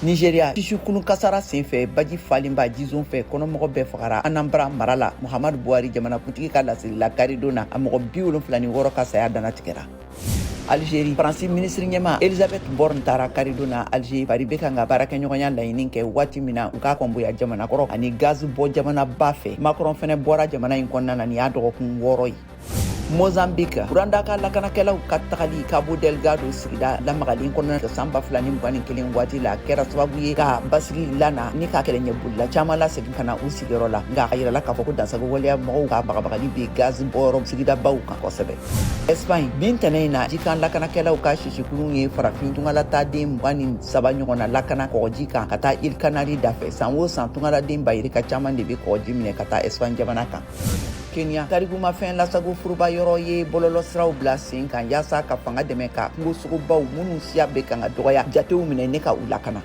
Nigeria, sisikulun kasara senfɛ, baji falenba jizon fɛ, kɔnɔmɔgɔ bɛɛ fagara Anambra mara la. Muhammadu Buhari, jamanakuntigi ka laseli la karidon na, a mɔgɔ 76 ka saya dannatigɛra. Algérie, Faransi minisiri ɲɛma Elisabeth Borne taara karidon na Alger. Paris bɛ kan ka baarakɛɲɔgɔnya laɲini kɛ waati min na u ka kɔnboya jamana kɔrɔ ani gaz bɔ jamanaba fɛ. Macron fɛnɛ bɔra jamana in kɔnɔna na nin y'a dɔgɔkun 6 ye. Mozambique, Rwanda ka lakanakɛlaw ka tagali Cabo Delgado sigida lamagalen kɔnɔna san 2021 waati la kɛra sababu ye ka basigi lana ni ka kɛlɛɲɛbolila caman lasegin ka na u sigiyɔrɔ la. Nka a yirala k'a fɔ ko dansago waleya mɔgɔw ka bagabagali bɛ gaz bɔyɔrɔ sigidabaw kan kosɛbɛ. Espagne, bi ntɛnɛn in na, jikan lakanakɛlaw ka sisikulun ye farafin tungalataden 23 ɲɔgɔnna lakana kɔgɔji kan ka taa Îles Canaries dafɛ. San o san, tungaladen bayirika caman de bɛ kɔgɔji minɛ ka taa Espagne jamana kan. Kenya, tarikumafɛn lasago foroba yɔrɔ ye bɔlɔlɔsiraw bila sen kan yaasa ka fanga dɛmɛ ka kungosogobaw minnu siya bɛ kan ka dɔgɔya jatew minɛ ne ka u lakana.